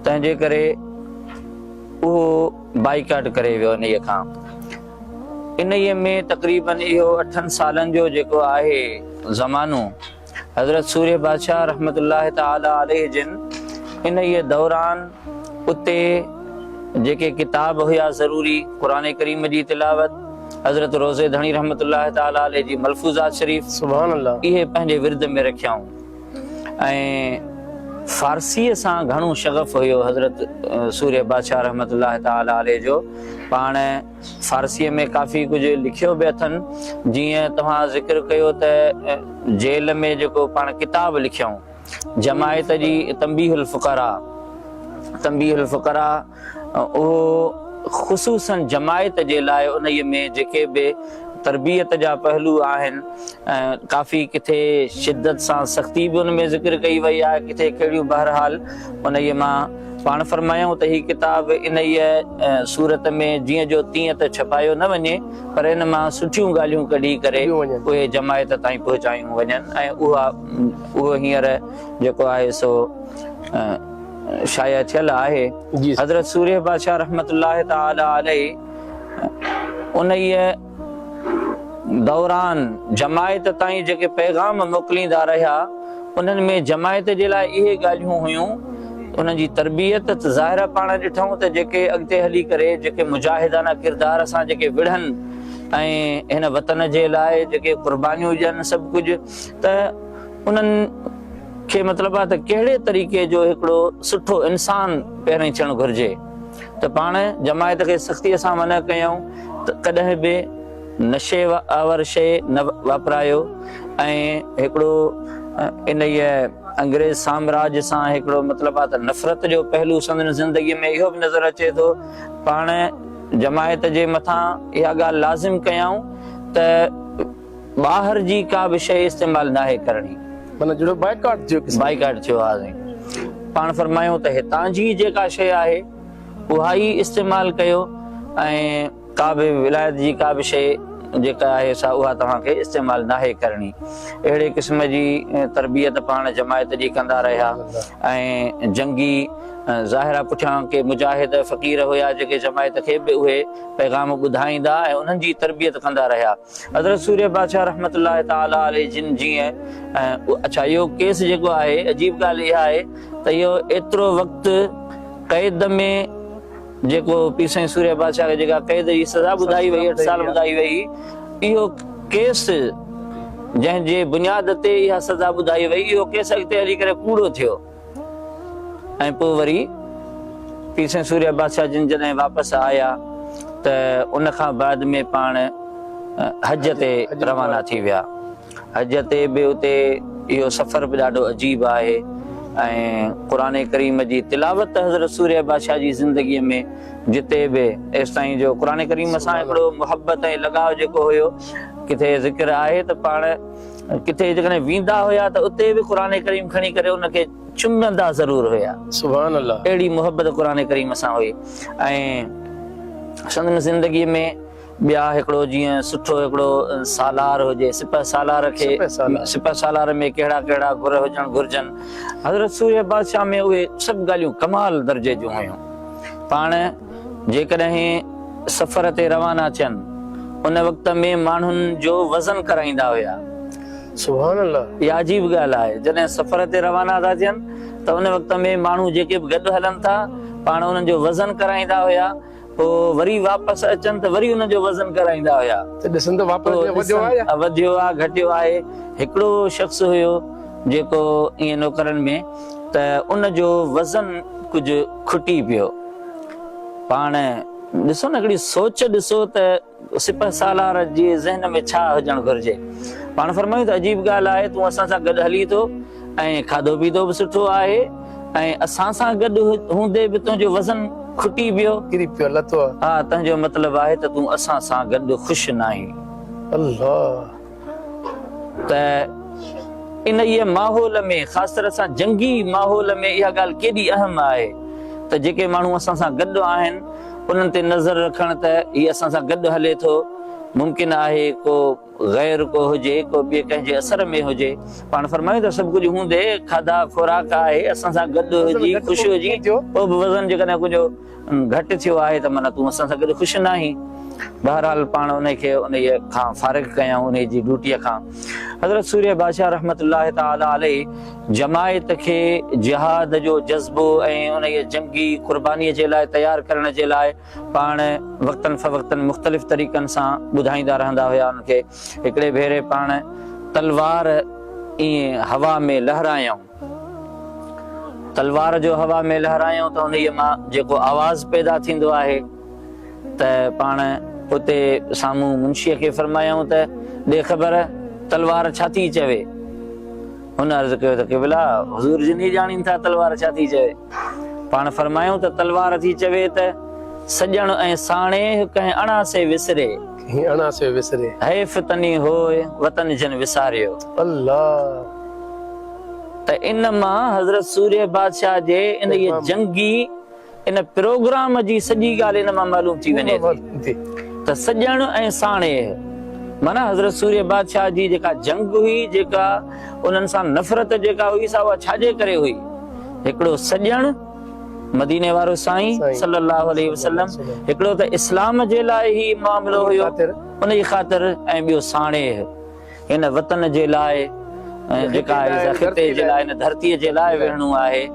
تنهن جي ڪري اهو بائيڪاٽ ڪري ويو انهيء کان. انهيء ۾ تقريباً اهو اٺن سالن جو جيڪو آهي زمانو، حضرت سورهيه بادشاهه رحمة الله تعالٰي عليه جن انهيء دوران اتي جيڪي ڪتاب هيا ضروري، قرآن ڪريم جي تلاوت، حضرت روضي ڌڻي رحمة الله تعالٰي عليه جي ملفوظات شريف، سبحان الله. اهي پنهنجي ورد ۾ رکيائون ۽ فارسيء سان گهڻو شغف هيو حضرت سورهيه بادشاهه رحمة الله تعالٰي عليه جو، پاڻ فارسيء ۾ ڪافي ڪجهه لکيو به اٿن. جيئن توهان ذڪر ڪيو ته جيل ۾ جيڪو پاڻ ڪتاب لکيائون جماعت جي تنبيه الفقراء تنبيه الفقراء اهو خصوصاً جماعت جي لاء انهيء ۾ جيڪي به تربيت جا پهلو آهن ڪافي ڪٿي شدت سان سختي به ان ۾ ذڪر ڪئي وئي آهي ڪٿي ڪهڙيون بهرحال انهيء مان پاڻ فرمايائون ته هي ڪتاب انهيء صورت ۾ جيئن جو تيئن ته ڇپايو نه وڃي پر ان مان سٺيون ڳالهيون ڪڍي ڪري اهي جماعت تائين پهچايون وڃن ۽ اها اهو هينئر جيڪو آهي سو شايع ٿيل آهي. حضرت سورهيه بادشاهه رحمة الله تعالٰي عليه انهيء دوران جماعت تائين جيڪي پيغام موڪليندا رهيا، انهن ۾ جماعت جي لاء اهي ڳالهيون هيون، انهن جي تربيت ته ظاهر آهي پاڻ ڏٺائون ته جيڪي اڳتي هلي ڪري جيڪي مجاهدانه ڪردار سان جيڪي وڙهن ۽ هن وطن جي لاء جيڪي قربانيون ڏين سڀ ڪجهه ته انهن کي مطلب آهي ته ڪهڙي طريقي جو هڪڙو سٺو انسان پهرين ٿيڻ گهرجي ته پاڻ جماعت کي سختيء سان منع ڪيائون ته ڪڏهن به نشي آور شيء نه واپرايو ۽ هڪڙو انهيء انگريز سامراج سان هڪڙو مطلب آهي ته نفرت جو پهلو سندن زندگيء ۾ اهو به نظر اچي ٿو. پاڻ جماعت جي مٿان اها ڳالهه لازم ڪيائون ته ٻاهر جي ڪا به شيء استعمال ناهي ڪرڻي. معنيٰ جهڙو بائيڪاٽ ٿيو قسم. بائيڪاٽ ٿيو آهي سائين. پاڻ فرمايائون ته هتان جي جيڪا شيء آهي اها ئي استعمال ڪيو ۽ ڪا به ولايت جي ڪا به شيء جيڪا آهي سا اها توهان کي استعمال ناهي ڪرڻي. اهڙي قسم جي تربيت پاڻ جماعت جي ڪندا رهيا ۽ جنگي ظاهرا پٺيان ڪي مجاهد فقير هيا جيڪي جماعت کي به اهي پيغام ٻڌائيندا ۽ انهن جي تربيت ڪندا رهيا. حضرت سورهيه بادشاهه رحمة الله تعالٰي عليه جن جيئن اڇا اهو ڪيس جيڪو آهي عجيب ڳالهه اها آهي ته اهو ايترو وقت قيد ۾ جيڪو پير سائين سورهيه بادشاهه کي جيڪا قيد جي سزا ٻڌائي وئي اٺ سال ٻڌائي وئي اهو ڪيس جنهن جي بنياد تي اها سزا ٻڌائي وئي اهو ڪيس اڳتي هلي ڪري ڪوڙو ٿيو ۽ پوء وري پير سائين سورهيه بادشاهه جن جڏهن واپس آيا ته ان کان بعد ۾ پاڻ حج تي روانا ٿي ويا. حج تي به اتي اهو سفر به ڏاڍو عجيب آهي ۽ قرآن ڪريم جي تلاوت حضرت سورهيه بادشاهه جي زندگيء ۾ جتي به ايستائين جو قرآن ڪريم سان هڪڙو محبت ۽ لڳاء جيڪو هيو ڪٿي ذڪر آهي ته پاڻ ڪٿي جيڪڏهن ويندا هيا ته اتي به قرآن ڪريم کڻي ڪري ان کي چمندا ضرور هيا. سبحان الله. اهڙي محبت قرآن ڪريم سان هئي ۽ سندن زندگيء ۾ ٻيا هڪڙو جيئن سٺو هڪڙو سالار هجي سپه سالار کي سپه سالار ۾ ڪهڙا ڪهڙا گر هجڻ گهرجن حضرت سورهيه بادشاهه ۾ اهي سڀ ڳالهيون ڪمال درجي جون هيون پاڻ جيڪڏهن سفر تي روانا ٿين ان وقت ۾ ماڻهن جو وزن ڪرائيندا هيا. سبحان الله. اها عجيب ڳالهه آهي جڏهن سفر تي روانا ٿا ٿين ته ان وقت ۾ ماڻهو جيڪي به گڏ هلن ٿا پاڻ انهن جو وزن ڪرائيندا هيا پوء وري واپس اچن ته وري انهن جو وزن ڪرائيندا هيا. ته ڏسن ته واپس اچي وڌيو آهي يا. وڌيو آهي گهٽيو آهي. هڪڙو شخص هيو جيڪو ائين نوڪرن ۾ ته ان جو وزن ڪجهه کٽي پيو. پاڻ ڏسو نه هڪڙي سوچ ڏسو ته سپهه سالار جي ذهن ۾ ڇا هجڻ گهرجي. پاڻ فرمايو ته عجيب ڳالهه آهي تون اسان سان گڏ هلين ٿو ۽ کاڌو پيتو به سٺو آهي ۽ اسان سان گڏ هوندي به تنهنجو وزن کٽي پيو. ڪري پيو لٿو آهي. ها تنهنجو مطلب آهي ته تون اسان سان گڏ خوش ناهين. الله. ته انهيء ماحول ۾ خاص طرح سان جنگي ماحول ۾ اها ڳالهه ڪيڏي اهم آهي ته جيڪي ماڻهو اسان سان گڏ آهن انهن تي نظر رکڻ ته هي اسان سان گڏ هلي ٿو ممڪن آهي ڪو غير ڪو هجي ڪو ٻئي ڪنهن جي اثر ۾ هجي پاڻ فرمايو ته سڀ ڪجهه هوندي کاڌا خوراڪ آهي اسان سان گڏ هجي خوش هجي پوء به وزن جيڪڏهن ڪجهه گهٽ ٿيو آهي ته معنيٰ تون اسان سان گڏ خوش ناهين. بهرحال پاڻ انهي کي انهيء کان فارغ ڪيائون، انهيء جي ڊيوٽيء کان. حضرت سورهيه بادشاهه رحمة الله تعالٰي عليه جماعت کي جهاد جو جذبو ۽ انهيء جنگي قربانيء جي لاء تيار ڪرڻ جي لاء پاڻ وقتاً فوقتاً مختلف طريقن سان ٻڌائيندا رهندا هيا. انهن کي هڪڙي ڀيري پاڻ تلوار ائين هوا ۾ لهرايائون. تلوار جو هوا ۾ لهرايائون ته انهيء مان جيڪو آواز پيدا ٿيندو آهي ته پاڻ اتي سامهون منشيء کي فرمايائون ته ڏي خبر تلوار ڇا ٿي چوي؟ هن عرض ڪيو ته قبلا حضور جن ئي ڄاڻين ٿا تلوار ڇا ٿي چوي. پاڻ فرمايائون ته تلوار ٿي چوي ته سڄڻ ۽ ساڻيهه ڪنهن اڻاسي وسري. ڪنهن اڻاسي وسري. حيف تني هوء وطن جن وساريو. الله. ته ان مان حضرت سورهيه بادشاهه جي انهيء جنگي ان پروگرام جي سڄي ڳالهه ان مان معلوم ٿي وڃي ٿي ته سڄڻ ۽ ساڻيهه معنيٰ حضرت سورهيه بادشاهه جي جيڪا جنگ هئي جيڪا انهن سان نفرت جيڪا هئي سا اها ڇا جي ڪري هئي هڪڙو سڄڻ مديني وارو سائين صلي الله عليه وسلم هڪڙو ته اسلام جي لاء هي معاملو هيو ان جي خاطر ۽ ٻيو ساڻيهه هن وطن جي لاء جيڪا آهي سا خطي جي لاء هن ڌرتيء جي لاء وڙهڻو آهي.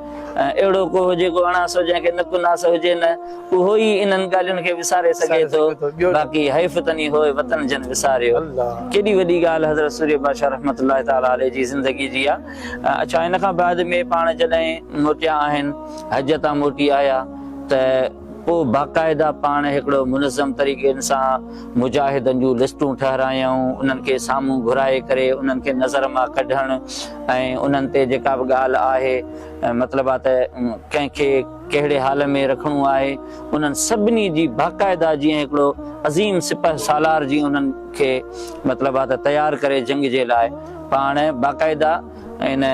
اهڙو ڪو هجي ڪو اڻاسو جنهن کي نڪ ناس هجي نه اهو ئي انهن ڳالهين کي وساري سگهي ٿو باقي حيف تني هوء وطن جن وساريو. ڪيڏي وڏي ڳالهه حضرت سورهيه بادشاهه رحمة الله تعالٰي عليه جي زندگي جي آ. اڇا ان کان بعد ۾ پاڻ جڏهن موٽيا آهن حج تان موٽي آيا ته پوء باقاعده پاڻ هڪڙو منظم طريقي سان مجاهدن جون لسٽون ٺهرايائون، انهن کي سامهون گهرائي ڪري انهن کي نظر مان ڪڍڻ ۽ انهن تي جيڪا به ڳالهه آهي مطلب آ ته ڪنهن کي ڪهڙي حال ۾ رکڻو آهي انهن سڀني جي باقاعده جيئن هڪڙو عظيم سپهه سالار جيئن انهن کي مطلب آ ته تيار ڪري جنگ جي لاء پاڻ باقاعده ان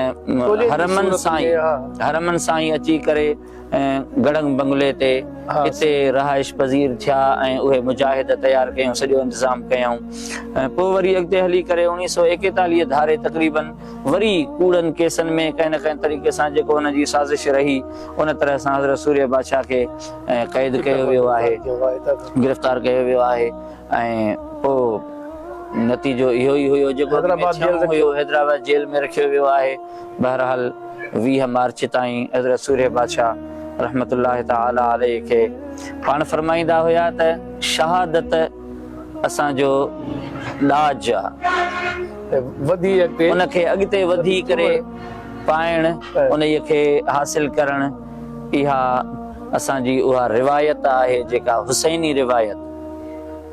حرمن سان ئي حرمن سان ئي اچي ڪري گڙنگ بنگلي تي اتي رهائش پذير ٿيا ۽ اهي مجاهد تيار ڪيائون سڄو انتظام ڪيائون پوء وري اڳتي هلي ڪري اوڻيهه سئو ايڪيتاليهه ڌاري تقريبن وري ڪوڙن ڪيسن ۾ ڪنهن نه ڪنهن طريقي سان جيڪو انهن جي سازش رهي ان طرح سان حضرت سورهيه بادشاهه کي قيد ڪيو ويو آهي گرفتار ڪيو ويو آهي ۽ پوء نتيجو اهو ئي هيو جيڪو اڳ ۾ ٿيڻو هيو حيدرآباد جيل ۾ رکيو ويو آهي بهرحال 20 مارچ تائين حضرت سورهيه بادشاهه رحمة الله تعالٰي عليه کي پاڻ فرمائيندا هيا ته شهادت اسان جو ڏاج آ ان کي اڳتي وڌي ڪري پائڻ انهيء کي حاصل ڪرڻ اها اسان جي اها روايت آهي جيڪا حسيني روايت.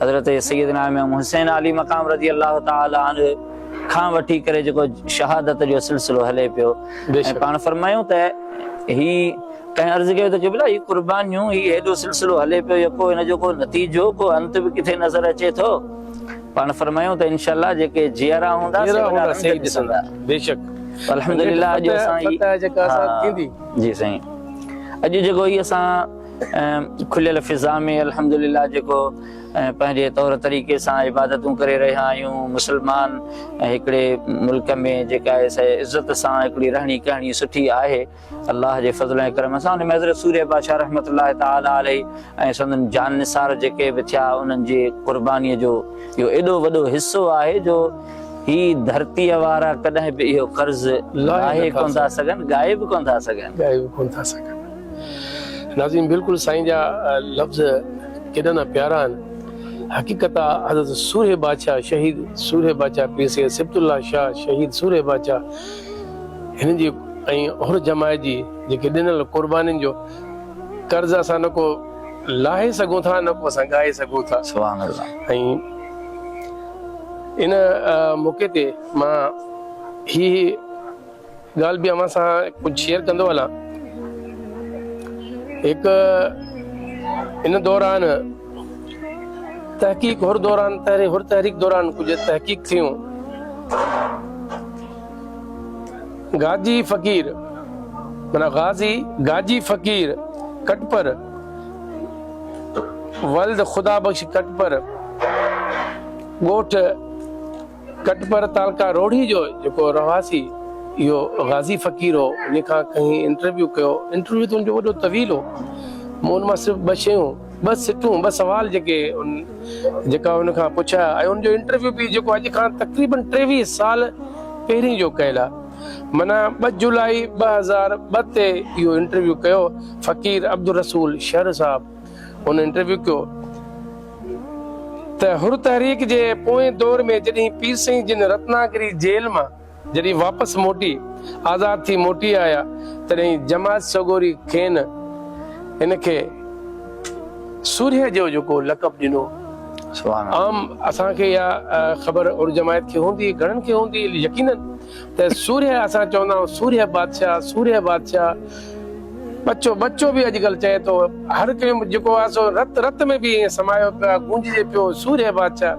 حضرت سيدنا امام حسين عالي مقام رضي الله تعالٰي عنه کان وٺي ڪري جيڪو شهادت جو سلسلو هلي پيو ۽ پاڻ فرمايون ته هي ڪنهن عرض ڪيو ته قبلا هي قربانيون هي هيڏو سلسلو هلي پيو يڪو هن جو ڪو نتيجو ڪو انت به ڪٿي نظر اچي ٿو؟ پاڻ فرمايون ته انشاء الله جيڪي جيئرا هوندا سي وڏا رنگ ڏسندا. بيشڪ الحمدلله اڄ اسان هي فتح جيڪا اسان ٿيندي. جي سائين اڄ جيڪو هي اسان کليل فضا ۾ الحمدلله جيڪو پنهنجي طور طريقي سان عبادتون ڪري رهيا آهيون مسلمان هڪڙي ملڪ ۾ جيڪا آهي سا عزت سان هڪڙي رهڻي ڪهڻي سٺي آهي الله جي فضل ۽ ڪرم سان ان ۾ حضرت سورهيه بادشاهه رحمة الله تعالٰي عليه ۽ سندن جان نثار جيڪي به ٿيا انهن جي قربانيء جو اهو ايڏو وڏو حصو آهي جو هي ڌرتيء وارا ڪڏهن به اهو قرض لاهي ڪونه ٿا سگهن، ڳائي به ڪونه ٿا سگهن. ڳائي به ڪونه ٿا سگهن. ناظرين بلڪل سائين جا لفظ ڪيڏا نه پيارا آهن. حقيقت آ حضرت سورهيه بادشاهه شهيد سورهيه بادشاهه پير سيد سبط الله شاهه شهيد سورهيه بادشاهه هنن جي ۽ حر جماعت جي جيڪي ڏنل قربانين جو قرض اسان نه ڪو لاهي سگهون ٿا نه ڪو اسان ڳائي سگهون ٿا. سبحان الله. ۽ ان موقعي تي مان هي ڳالهه به اوهان سان ڪجهه شيئر ڪندو هلان. هڪ ان دوران تحقيق حر دوران حر تحريڪ دوران ڪجهه تحقيق ٿيون. گاجي فقير معنيٰ غازي گاجي فقير ڪٽپر ولد خدا بخش ڪٽپر ڳوٺ ڪٽپر تعلقه روهڙي جو جيڪو رهواسي اهو غازي فقير هو ان کان ڪنهن انٽرويو ڪيو انٽرويو ته ان جو وڏو طويل هو مون ان مان صرف ٻه شيون ٻه سٽون ٻه سوال جيڪي ان جيڪا ان کان پڇيا ۽ ان جو انٽرويو به جيڪو اڄ کان تقريبن 23 سال پهرين جو ڪيل آهي معنيٰ 2 جولائي 2002 تي اهو انٽرويو ڪيو فقير عبدالرسول شر صاحب ان انٽرويو ڪيو ته حر تحريڪ جي پوئين دور ۾ جڏهن پير سائين جن رتناگري جيل مان جڏهن واپس موٽي آزاد ٿي موٽي آيا، تڏهن جماعت سڳوري کين هن کي سورهيه جو جيڪو لقب ڏنو. عام اسان کي اها خبر حر جماعت کي هوندي، گهڻن کي هوندي يقيناً ته سورهيه اسان چوندا آهيون سورهيه بادشاهه، سورهيه بادشاهه. ٻچو ٻچو به اڄڪلهه چئي ٿو، هر ڪنهن جيڪو آهي سو رت رت ۾ به ائين سمايو پيو آهي، گونججي پيو سورهيه بادشاهه.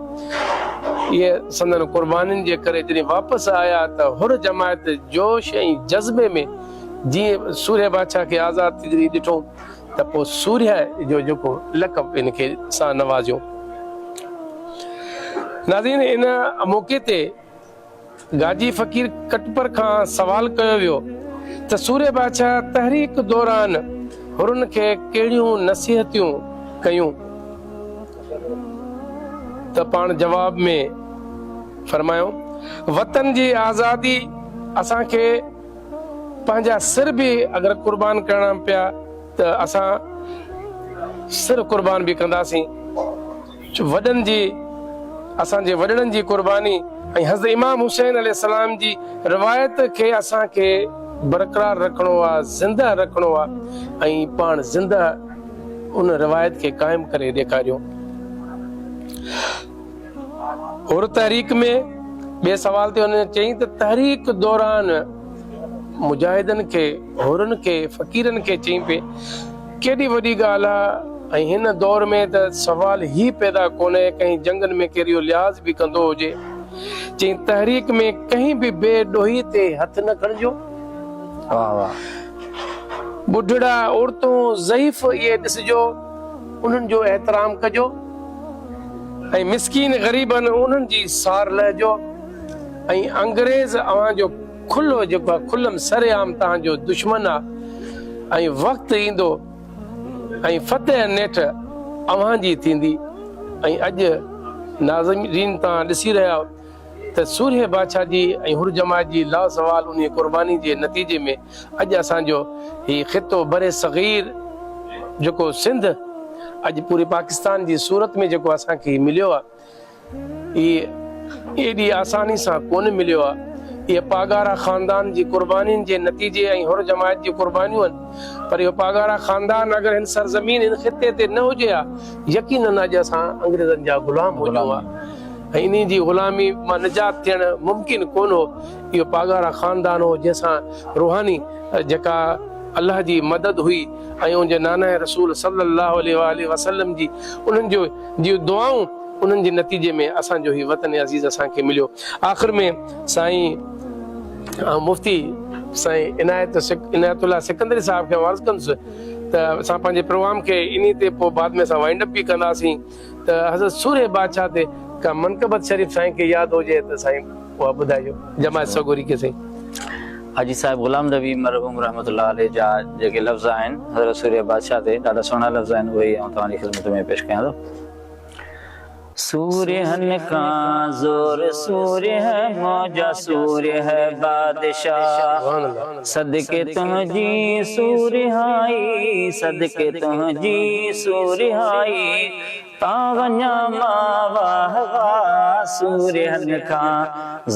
اهي سندن قربانين جي ڪري جڏهن واپس آيا ته حر جماعت جوش ۽ جذبي ۾ جيئن سورهيه بادشاهه کي آزاد ٿي جڏهن ڏٺو ته پوء سورهيه جو جيڪو لقب ان کي سان نوازيو. ناظرين ان موقعي تي گاجي فقير ڪٽپر کان سوال ڪيو ويو ته سورهيه بادشاهه تحريڪ دوران حرن کي ڪهڙيون نصيحتيون ڪيون ته پاڻ جواب ۾ فرمايو وطن جي آزادي اسان کي پنهنجا سر به اگر قربان ڪرڻا پيا ته اسان سر قربان به ڪنداسين. وڏن جي اسان جي وڏڙن جي قرباني ۽ حضرت امام حسين عليه السلام جي روايت کي اسان کي برقرار رکڻو آ زنده رکڻو آ ۽ پاڻ زنده ان روايت کي قائم ڪري ڏيکاريون. حر تحريڪ ۾ ٻئي سوال تي هن چيائين ته تحريڪ دوران مجاهدن کي حرن کي فقيرن کي چيائين پئي ڪيڏي وڏي ڳالهه آ ۽ هن دور ۾ ته سوال ئي پيدا ڪونهي ڪنهن جنگن ۾ ڪير اهو لحاظ به ڪندو هجي. چيائين تحريڪ ۾ ڪنهن به بي ڏوهي تي هٿ نه کڻجو. واهه واهه. ٻڍڙا، عورتون، ضعيف اهي ڏسجو انهن جو احترام ڪجو ۽ مسڪين غريبن انهن جي سار لهجو ۽ انگريز اوهان جو کلو جيڪو آ کلم سر عام توهان جو دشمن آ ۽ وقت ايندو ۽ فتح نيٺ اوهان جي ٿيندي ۽ اڄ ناظرين توهان ڏسي رهيا آهيو ته سورهيه بادشاهه جي ۽ حر جماعت جي لازوال انهي قرباني جي نتيجي ۾ اڄ اسان جو هي خطو برصغير جيڪو سنڌ اڄ پوري پاڪستان جي صورت ۾ جيڪو اسان کي مليو آ اهي ايڏي آساني سان ڪونه مليو آ. اهي پاڳارا خاندان جي قربانين جي نتيجي ۽ حر جماعت جون قربانيون آهن پر اهو پاڳارا خاندان اگر هن سرزمين هن خطي تي نه هجي ها يقينن اڄ اسان انگريزن جا غلام هجون ها ۽ انهي جي غلامي مان نجات ٿيڻ ممڪن ڪونه هو. اهو پاڳارا خاندان هو جنهن سان روحاني جيڪا الله جي مدد هئي ۽ ان جي نانهه رسول صلي الله عليه واٰله وسلم جي انهن جو جون دعائون انهن جي نتيجي ۾ اسان جو هي وطن عزيز اسان کي مليو. آخر ۾ سائين مفتي سائين عنايت عنايت الله سڪندري صاحب کي آئون عرض ڪندس ته اسان پنهنجي پروگرام کي انهي تي پوء بعد ۾ اسان وائنڊ اپ به ڪنداسين ته حضرت سورهيه بادشاهه تي ڪا منقبت شريف سائين کي ياد هجي ته سائين اها ٻڌائجو جماعت سڳوري کي سائين. حاجي صاحب غلام نبي مرحوم رحمة الله عليه جا جيڪي لفظ آهن حضرت سورهيه بادشاهه تي ڏاڍا سهڻا لفظ آهن اهي ئي آئون توهان جي خدمت ۾ پيش ڪيان ٿو. سورهن کان زور سورهيه منهنجا سورهيه بادشاهه صدقي تنهنجي سورهيائي صدقي تنهنجي سورهيائي تان وڃان مان واهه واهه سورهن کان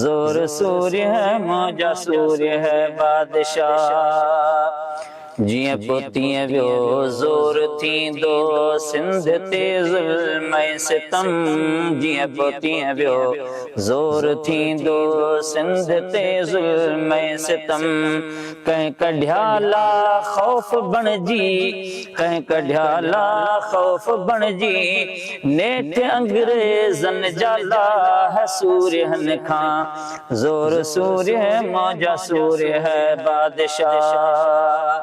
زور سورهيه منهنجا سورهيه بادشاهه. جيئن پوء تيئن ويو زور ٿيندو سنڌ تي ظلم ۽ ستم جيئن پوء تيئن ويو زور ٿيندو سنڌ تي ظلم ۽ ستم ڪنهن ڪڍيا لا خوف بڻجي ڪنهن ڪڍيا لا خوف بڻجي نيٺ انگريزن جا لاهه سورهن کان زور سورهيه منهنجا سورهيه بادشاهه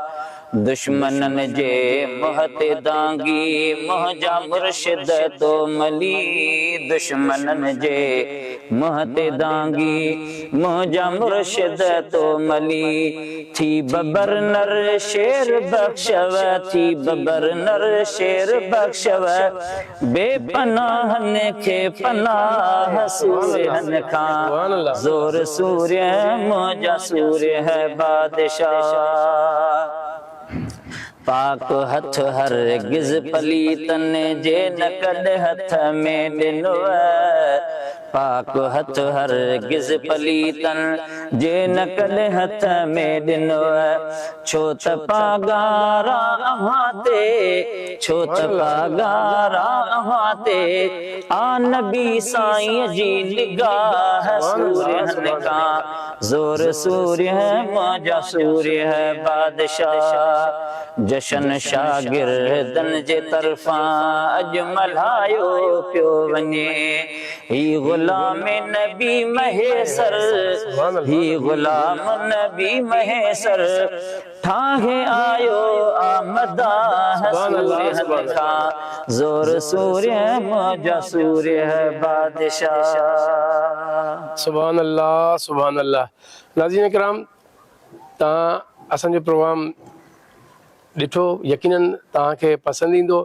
دشمنن جي منهن تي دانگي منهنجا مرشد تو ملي دشمنن جي منهن تي دانگي منهنجا مرشد تو ملي ٿي ببر نر شير بخشو ٿي ببر نر شير بخشو بي پناهن کي پناهه سورهن کان زور سورهيه منهنجا سورهيه بادشاهه پاڪ هٿ هرگز پليتن جي نه ڪڏ هٿ ۾ ڏنوء. پاڪ هٿ هرگز پليتن جي نه ڪڏهن هٿ ۾ ڏنو، ڇو ته پاڳارا اوهان تي، ڇو ته پاڳارا اوهان تي، آ نبي سائينء جي نگاهه سورهن کان زور سورهيه منهنجا سورهيه بادشاهه جشن شاگردن جي طرفان اڄ ملهايو پيو وڃي. هي غلام نبي مهيسر هي غلام نبي مهيسر ٺاهي آيو آ مداح سورهن کان زور سورهيه منهنجا سورهيه بادشاهه. سبحان الله سبحان الله ناظرين ڪرام توهان اسان جو پروگرام ڏٺو يقينن توهان کي پسند ايندو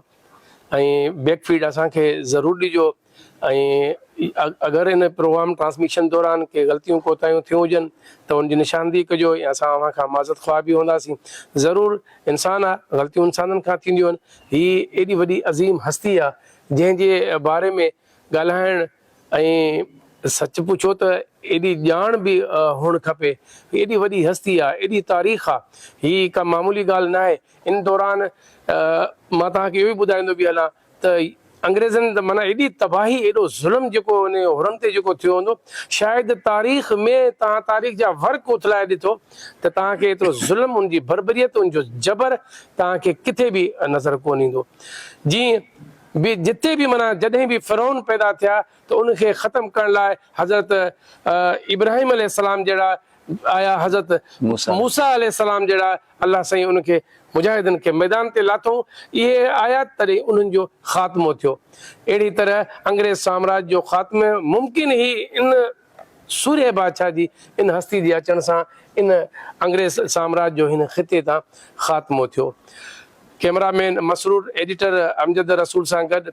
۽ بيڪ فيڊ اسان کي ضرور ڏجو ۽ اگر ان پروگرام ٽرانسميشن دوران ڪي غلطيون ڪوتاهيون ٿيون هجن ته ان جي نشاندهي ڪجو ۽ اسان اوهان کان معذرت خواهه به هونداسين ضرور انسان آ غلطيون انسانن کان ٿينديون آهن هي ايڏي وڏي عظيم هستي آ جنهن جي باري ۾ ڳالهائڻ ۽ سچ پڇو ته ايڏي ڄاڻ به هئڻ کپي ايڏي وڏي هستي آ ايڏي تاريخ آ هي ڪا معمولي ڳالهه ناهي ان دوران مان توهان کي اهو به ٻڌائيندو به هلان ته انگريزن ته معنيٰ ايڏي تباهي ايڏو ظلم جيڪو ان حرن تي جيڪو ٿيو هوندو شايد تاريخ ۾ توهان تاريخ جا ورق اٿلائي ڏٺو ته توهان کي ايترو ظلم ان جي بربريت ان جو جبر توهان کي ڪٿي به نظر ڪونه ايندو جيئن به جتي به معنيٰ جڏهن به فرعون پيدا ٿيا ته ان کي ختم ڪرڻ لاء حضرت ابراهيم عليه السلام جهڙا آيا حضرت موسيٰ عليه السلام جهڙا الله سائين انهن کي مجاهدن کي ميدان تي لاٿو اهي آيا تڏهن انهن جو خاتمو ٿيو اهڙي طرح انگريز سامراج جو خاتمو ممڪن هي ان سورهيه بادشاهه جي ان هستي جي اچڻ سان ان انگريز سامراج جو هن خطي تان خاتمو ٿيو. Camera man Masroor, editor Amjad Rasool سان گڏ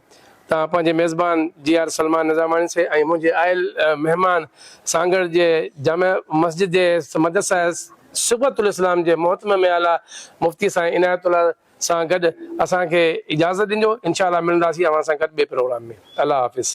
توهان پنهنجي ميزبان جي آر سلمان نظاماڻي سي ۽ منهنجي آيل مهمان سانگهڙ جي جامع مسجد جي مدرسه صبغت الاسلام جي مهتمم اعليٰ مفتي سائين عنايت الله سان گڏ اسان کي اجازت ڏجو انشاء الله ملنداسين اوهان سان گڏ ٻئي پروگرام ۾ الله حافظ.